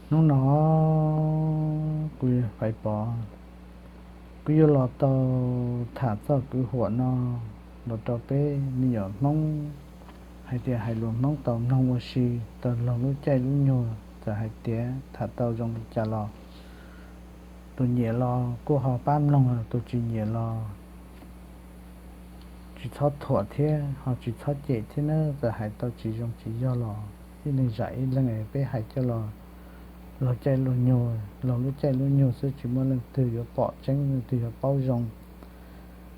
Hnub no kuv Faiv Pov, kuv yuav los tau tham txoj kwv huam no los rau peb me nyuam Hmoob, hais tias hais lus Hmoob tau mloog ua si, tau mloog lub caij lub nyoog, txawm hais tias tham tau zoo li cas los tus nyiam los kuj ho pab mloog, tus tsis nyiam los tsis txhob thuam thiab ho tsis txhob cem thiab nawb. Txawm hais tau tsis zoo tsis yog los ib leeg zam ib leeg, peb hais coj los luag caij luag nyoog, luag lub caij lub nyoog xwb, tsis muaj leej twg yuav pom tseeb, leej twg yuav paub zoo.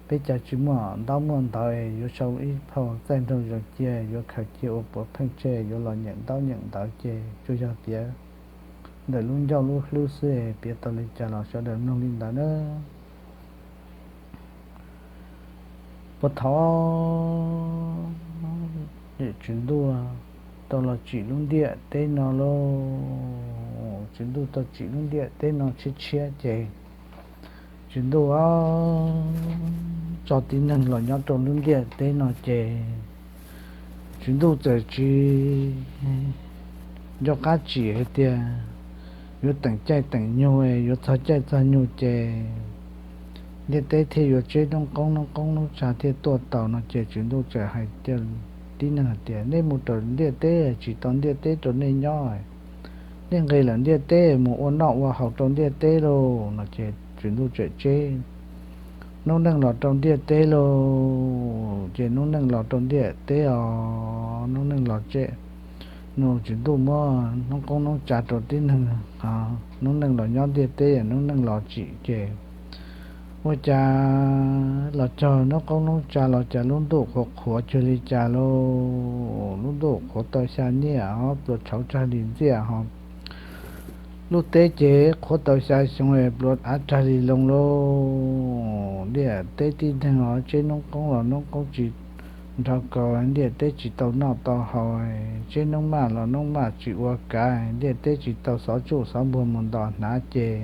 Peb cov tsis muaj ntaub muaj ntawv yuav sau ib phau txaij nraug zoov cia, yuav khaws cia ua puav pheej tseg, yuav los nyeem ntaub nyeem ntawv ces tsuas yog piav ntawm lub ncauj lub hlwb xwb, piav tau li cas los sawv daws mloog li ntawd nawb. Puag thaum Tswv Ntuj tau los tsim lub ntiaj teb no lauj, Tswv Ntuj tau tsim lub ntiaj teb no tshiab tshiab ces Tswv Ntuj tso tib neeg los nyob rau lub ntiaj teb no ces Tswv Ntuj txawm tsis nco qab tsim hais tias yuav teem caij teem nyoog, yuav txog caij txog nyoog ces ntiaj teb thiaj yuav tseb noob qoob, noob qoob noob tsa thiaj tuaj tau no ces Tswv Ntuj txawm hais tias tib neeg hais tias nej mus rau ntiaj teb, tsim tau ntiaj teb rau nej nyob, nej nqis lawm ntiaj teb mus ua noj ua haus rau ntiaj teb lauj no ces Tswv Ntuj txawm tseb noob neej los rau ntiaj teb lauj. Ces noob neej los rau ntiaj teb os, noob neej los tseb, no Tswv Ntuj muab noob qoob noob tsa rau tib neeg, noob neej los nyob ntiaj teb, noob neej los tsim ces ua cas los cog noob qoob noob tsa los cas lub ntuj qhuav qhuav cuag li cas lauj, lub ntuj qhuav tau xya niaj os, pluas tshauv tsag li ntxiaj ho, lub teb ces qhuav tau xya xyoo pluas av tsag li loo lauj. Ntiaj teb tib neeg os, tseb noob qoob los noob qoob tsis nrhau kaus, ntiaj teb tsis tau noj tau haus, tseb noob maj los noob maj tsis ua kav, ntiaj teb tsis tau xov tsuj xov npuag mus ntos hnav ces,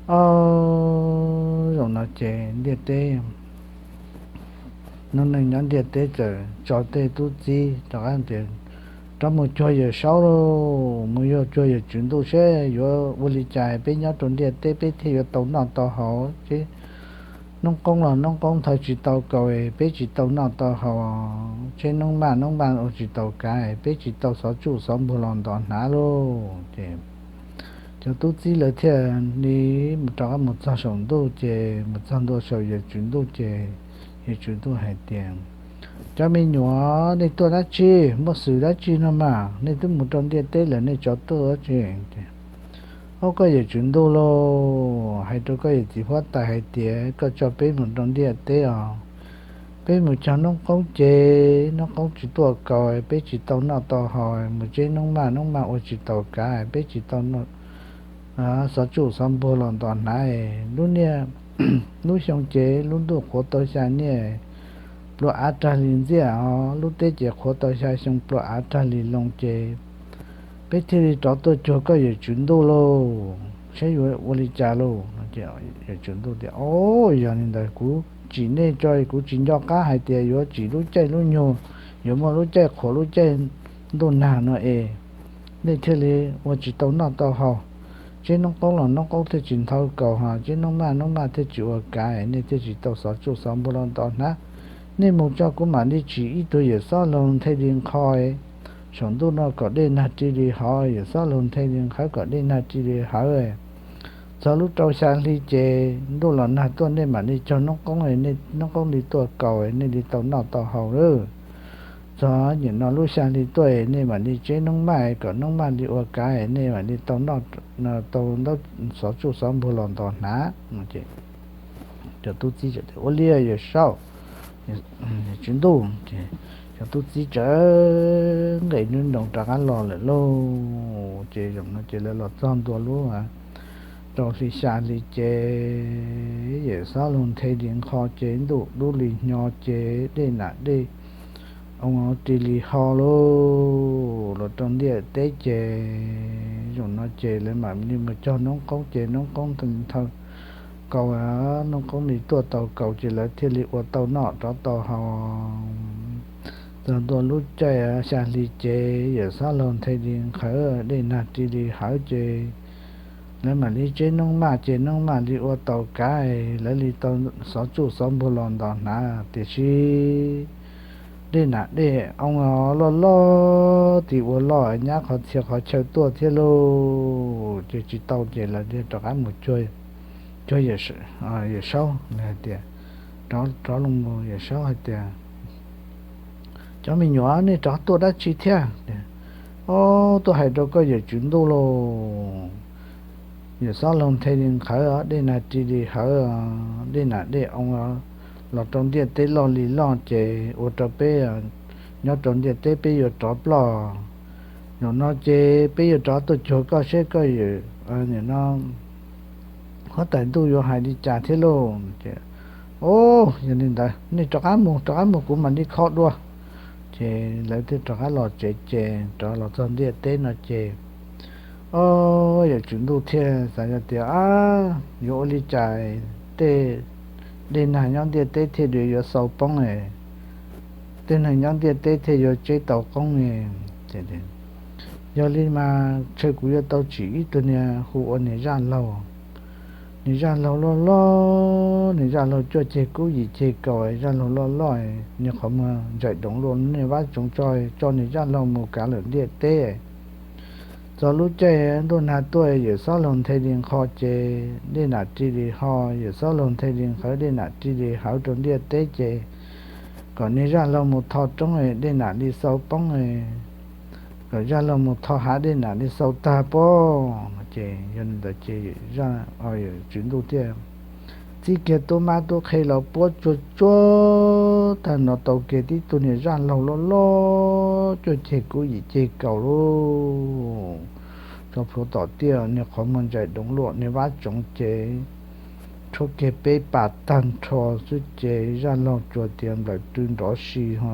o, zaum no ces ntiaj teb, noob neej nyob ntiaj teb txawm tso tej tub txib rov qab tias rov mus cuag Yawm Saub lauj, mus yuav cuag Yawm Tswv Ntuj seb yuav ua li cas peb nyob rau ntiaj teb peb thiaj yuav tau noj tau haus. Tseb noob qoob los noob qoob nrhau tsis tau kaus, peb tsis tau noj tau haus, tseb noob maj noob maj ua tsis tau kav, peb tsis tau xov tsuj xov npuag los ntos hnav lauj. Ces cov tub txib lawv thiaj li mus rov qab mus txog saum ntuj ces mus txog ntua saum Yawm Tswv Ntuj ces Yawm Tswv Ntuj hais tias, cov me nyuam, nej tuaj dab tsi, muaj xwm dab tsi no mas nej twb mus rau ntiaj teb lawm nej tseem tuaj dab tsi? Au, koj Yawm Tswv Ntuj lauj, hais rau koj yawm txiv huab tais hais tias koj tso peb mus rau ntiaj teb os, peb mus cog noob qoob ces noob qoob tsis tuaj kaus, peb tsis tau noj tau haus, mus tseb noob maj noob maj ua tsis tau kav, peb tsis tau xov tsuj xov npuag los ntos hnav, lub niaj lub xyoo ces lub ntuj qhuav tau xya niaj pluas av rag li ntxiaj os, lub teb ces qhuav tau xya xyoo pluas av rag li loo ces peb thiaj li rov tuaj cuag koj Yawm Tswv Ntuj lauj, saib yuav ua li cas lauj. Yawm Tswv Ntuj tias, o, yog li ntawd kuv tsim nej tso, kuv tsis nco qab hais tias yuav tsim lub caij lub nyoog, yuav muaj lub caij qhuav lub caij ntuj nag no es nej thiaj li ua tsis tau noj tau haus, tseb noob qoob los noob qoob thiaj tsis nrhau kaus, ho tseb noob maj noob maj thiaj tsis ua kav, nej thiaj tsis tau xov tsuj xov npuag los ntos hnav. Nej mus tso, kuv mam li tsim ib tug yawm xob laug nthe li nqho saum ntuj no kom dej nag ri li hov, yawm xob laug nthe li nqhawv kom dej nag ri li hawv. Txog lub rau xya hli ces ntuj los nag tuaj, nej mam li cog noob qoob, nej noob qoob li tuaj kaus, nej li tau noj tau haus lawm. Txog nim no lub xya hli tuaj, nej mam li tseb noob maj kom noob maj li ua kav, nej mam li tau noj, tau ntaub xov tsuj xov npuag los ntos hnav. Cov tub txib tias, ua li Yawm Saub, Tswv Ntuj. Cov tub txib txawm nqes nruab nroos rov qab los lawm lauj. Ces zaum no ces lawv los txog ntua lub rau hli xya hli ces yawm xob laug nthe li nqho ces ntuj dub li hnyo ces dej nam dej oo ri li ho lauj, los rau ntiaj teb ces zaum no ces lawv mam li mus cog noob qoob ces noob qoob nthau kaus, noob qoob li tuaj tau kaus ces lawv thiaj li ua tau noj rov tau haus. Txog ntua lub caij xya hli ces yawm Xob Laug Nthe Li Nqhawv dej nag ri li hawv ces lawv mam li tseb noob maj ces noob maj li ua tau kav, lawv li tau xov tsuj xov npuag los ntos hnav. Tiam sis dej nam dej oo loj loj tim ua loj nyab qhov txhia qhov chaw tuaj thiab lauj, ces tsis tau ces lawv thiaj rov qab mus cuag yawm Saub hais tias, rov rov los yawm Saub hais tias, cov me nyuam, nej rov tuaj dab tsi thiab? Ob, tuaj hais rau koj yawm tswv ntuj lauj, yawm Xob Laug Nthe Li Nqhawv dej nag ri li hawv, dej nam dej oo los rau ntiaj teb loj li loj ces ua rau peb nyob rau ntiaj teb peb yuav rov ploj. Zaum no ces peb yuav rov tuaj cuag koj seb koj yawm, no huab tais ntuj yuav hais li cas thiab lauj. Ces, o, yog li ntawd nej rov qab mus, rov qab mus kuv mam li kho dua. Ces lawv thiaj rov qab los tsev ces rov los txog ntiaj teb no ces, o, yawm tswv ntuj thiaj xav tias, yuav ua li cas tej dej nag nyob ntiaj teb thiaj li yuav xau poob, tej neeg nyob ntiaj teb thiaj yuav tseb tau qoob. Yog li mas ntshe kuv yuav tau tsim ib tug niag hu ua niag zaj laug. Niag zaj laug loj loj, niag zaj laug cuaj ceg kub yim ceg kaus, zaj laug loj loj, niag qhov muag ntsaim doov luaj niag vab tsoov tso, tso niag zaj laug mus kav lawm ntiaj teb. Txog lub caij ntuj nag tuaj yawm Xob Laug Nthe Li Nqhawv ces dej nam ri li ho, yawm Xob Laug Nthe Li Nqhawv dej nam ri li hawv rau ntiaj teb ces kom niag zaj laug mus tho roob dej nam li xau poob, kom zaj laug mus tho hav dej nam li xau tag pob. Ces yog li ntawd ces yawm tswv ntuj thiaj txib kiag tub mab tub qhe los puab tsuag tsuag tag nrho tau kiag tib tug niag zaj laug loj loj cuaj ceg kub yim ceg kaus lauj, tso plhuav tom tiaj, niag qhov muag ntsaim doov luaj niag vab tsoov ces rhuab kiag peb pas tag nrho xwb ces zaj laug tsuas tias nplawm rw nrov si ho,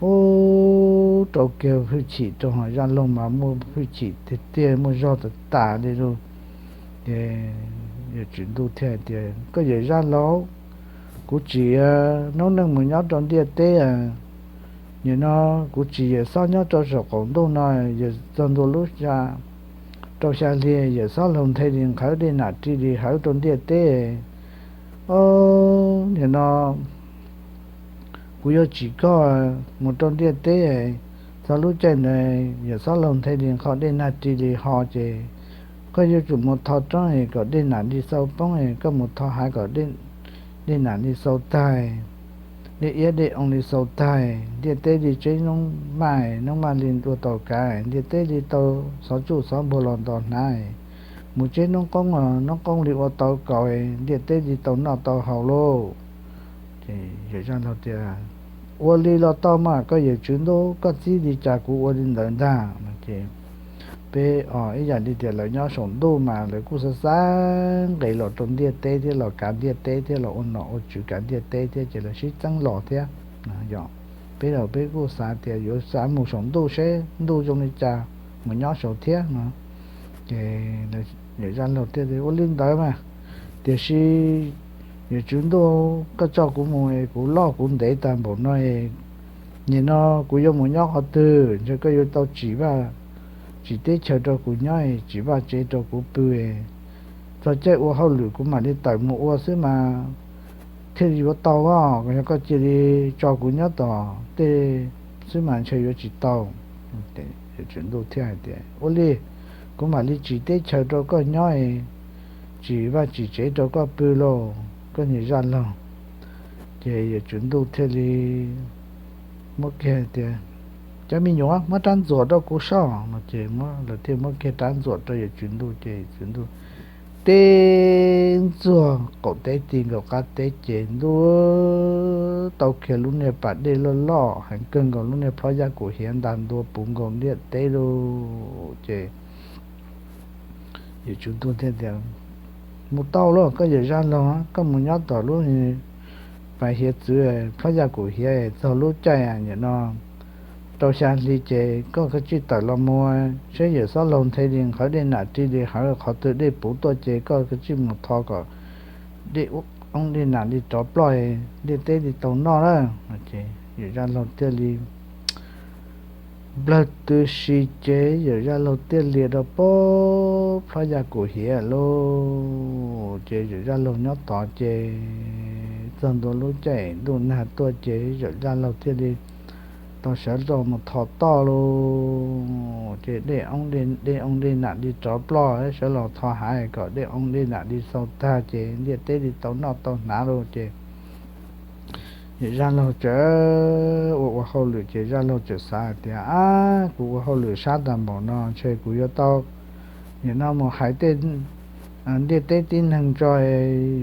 ub, rau kiag hwj chim rau ho, zaj laug mas muaj hwj chim tiag tiag, muaj zog tas tas li lauj. Ces yawm tswv ntuj thiaj hais tias, koj yawm zaj laug, kuv tsim noob neej mus nyob rau ntiaj teb, nim no kuv tsim yawm Xob nyob rau saum qaum ntuj no, yawm txog ntua lub xya, rau xya hli yawm Xob Laug Nthe Li Nqhawv dej nam ri li hawv rau ntiaj teb. Nim no kuv yuav tsim koj mus rau ntiaj teb, txog lub caij ntawd yawm Xob Laug Nthe Li Nqhawv dej nag ri li ho ces koj yuav tsum mus tho roob kom dej nam li xau poob, koj mus tho hav kom dej nam li xau tag, dej iab dej oo li xau tag, ntiaj teb li tseb noob maj, noob maj li ua tau kav, ntiaj teb li tau xov tsuj xov npuag los ntos hnav, mus tseb noob qoob, noob qoob li ua tau kaus, ntiaj teb li tau noj tau haus lauj. Ces yawm zaj laug tias, ua li los tau mas koj yawm tswv ntuj, koj txib li cas kuv ua li ntawd ntag. Ces peb ib yam li tias lawv nyob saum ntuj mas lawv kuj xav xav nqes los rau ntiaj teb thiab los kav ntiaj teb thiab los ua nom ua tswv kav ntiaj teb thiab ces lawv sib txeeb los thiab. Yog peb los peb kuj xav tias yuav xav mus saum ntuj seb ntuj zoo li cas, mus nyob saud thiab no. Ces yawm zaj laug thiaj tias, ua li ntawd mas, tiam sis yawm tswv ntuj, koj tso kuv mus es kuv loj kuv ntev tag npaum no, nim no kuv yuav mus nyob qhov twg? Ntshe koj yuav tau tsim vaj tsim teb chaws rau kuv nyob, tsim vaj tsev rau kuv pw, txog caij ua hauj lwm kuv mam li tawm mus ua xwb mas thiaj li yuav tau os. Yog koj cia li tso kuv nyob tom tej xwb mas ntshe yuav tsis tau. Yawm tswv ntuj thiaj hais tias, ua li, kuv mam li tsim teb chaws rau koj nyob, tsim vaj tsim tsev rau koj pw lauj, koj niag zaj laug. Ces yawm tswv ntuj thiaj li muab kiag tias, cov me nyuam, muab rab ntxuam rau kuv soj no ces lawv thiaj muab kiag rab ntxuam rau yawm tswv ntuj ces yawm tswv ntuj teb ntxuag qaum teb ti nkaus qab teb ces ntuj tau kiag lub niag pas dej loj loj heev kawg nkaus, lub niag plhob yaj kum hiav ntag ntua puv nkaus ntiaj teb lauj. Ces yawm tswv ntuj thiaj tias, mus tau lauj, koj yawm zaj laug, koj mus nyob tom lub pas hiav txwv plhob yaj kum hiav, txog lub caij nim no rau xya hli ces koj kav tsij tawm los mus seb yawm Xob Laug Nthe Li Nqhawv dej nam ri li hawv qhov twg dej puv tuaj ces koj kav tsij mus tho kom dej oob dej nam li rov ploj, ntiaj teb li tau noj na. Ces Yawm Zaj Laug thiaj li nplawg tw si ces Yawm Zaj Laug thiaj li rau pab plhob ya kum hiav lauj. Ces Yawm Zaj Laug nyob tod ces txog ntua lub caij ntuj nag tuaj ces Yawm Zaj Laug thiaj li tau sawv rau mus thov toj lauj. Ces dej oob dej nam li rov ploj, sawv los thov hav kom dej oob dej nam li xau tag ces ntiaj teb li tau noj tau hnav lauj. Ces Yawm Zaj Laug txawm ua ua hauj lwm ces Zaj Laug txawm xav hais tias, Ab, kuv ua hauj lwm sab tas npaum no ntshe kuv yuav tau nim no mus hais tej ntiaj teb tib neeg tso,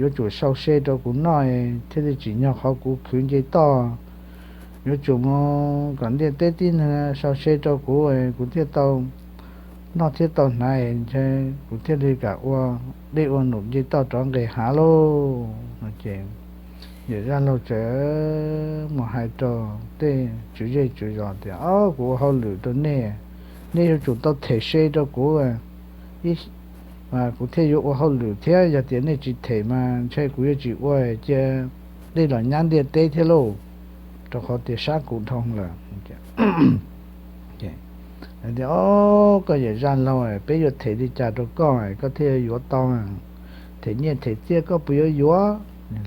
yuav tsum sau se rau kuv noj thiaj li tsim nyog qhov kuv khwv nce toj. Yuav tsum mus kom ntiaj teb tib neeg sau se rau kuv, kuv thiaj tau noj thiab tau hnav, ntshe kuv thiaj li kam ua dej ua num nce toj rov nqes hav lauj. No ces Yawm Zaj Laug txawm mus hais rau tej tswv zej tswv zos tias, Ob, kuv ua hauj lwm rau nej, nej yuav tsum tau them se rau kuv, kuv thiaj yuav ua hauj lwm thiab. Yog tias nej tsis them mas ntshe kuv yuav tsis ua, cia dej los nyab ntiaj teb thiab lauj, rau qhov tias sab kuv dhau lawm. Tias, Ob, koj Yawm Zaj Laug, peb yuav them li cas rau koj koj thiaj yuav tau? Them nyiaj them txiaj koj puas yuav yuav? Them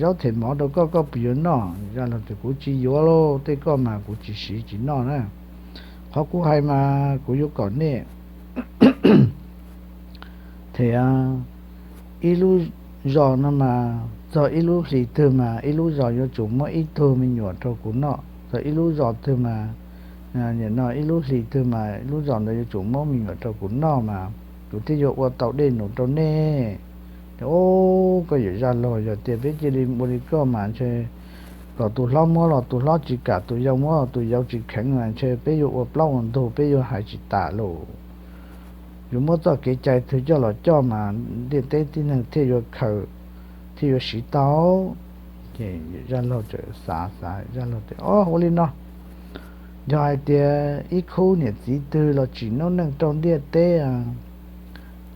zaub them mov rau koj koj puas yuav noj? Zaj Laug tias, Kuv tsis yuav lauj, tej koj mas kuv tsis siv tsis noj na. Qhov kuv hais mas kuv yuav kom nej them ib lub zos no mas txog ib lub hlis twg mas ib lub zos yuav tsum muab ib tug me nyuam rau kuv noj. Txog ib lub zos twg mas, nim no ib lub hlis twg mas ib lub zos ntawd yuav tsum muab me nyuam rau kuv noj mas kuv thiaj yuav ua tau dej num rau nej. Tias, Ob, koj Yawm Zaj Laug, yog tias peb cia li ua li koj mas ntshe kom tus hlob muab los tus hlob tsis kam, tus yau muab los tus yau tsis kheev mas ntshe peb yuav ua plaub ua ntug, peb yuav hais tsis tas lauj. Yuav muab txoj kev cai twg coj los coj mas ntiaj teb tib neeg thiaj yuav khaws, thiaj yuav siv tau. Ces Zaj Laug txawm xav xav, Zaj Laug tias, Ob, ua li no, yog hais tias ib khub niam txiv twg los tsim noob neej rau ntiaj teb,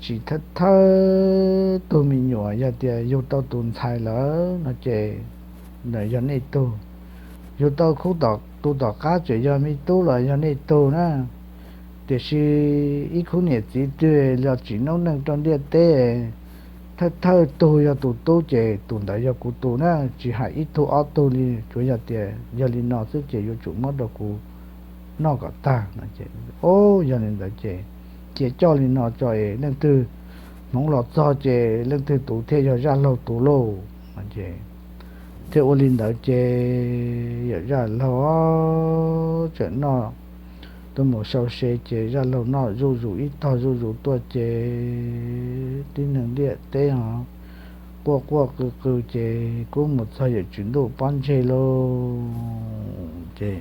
tsis thawj thawj tug me nyuam, yog tias yug tau tus ntxhais lawm no ces ntawd yog nej tug. Yug tau khub, tus tom qab tseem yog me tub los yog nej tug na. Tiam sis ib khub niam txiv twg los tsim noob neej rau ntiaj teb, thawj thawj tug yog tus tub ces tus ntawd yog kuv tus na, tsis hais ib tug ob tug li, tsuas yog tias yog li no xwb ces yuav tsum muab rau kuv noj kom tag no. Ces, Ob, yog li ntawd ces cia coj li no tso es leej twg hmoov los txog ces leej twg tus thiaj yog Zaj Laug tus lauj. Ces thiaj ua li ntawd ces Yawm Zaj Laug txawm noj, tuaj mus sau se ces Zaj Laug noj zuj zus ib tog zuj zus tuaj ces tib neeg ntiaj teb ho quaj quaj qw qw ces kub mus txog Yawm Tswv Ntuj pob ntseg lauj. Ces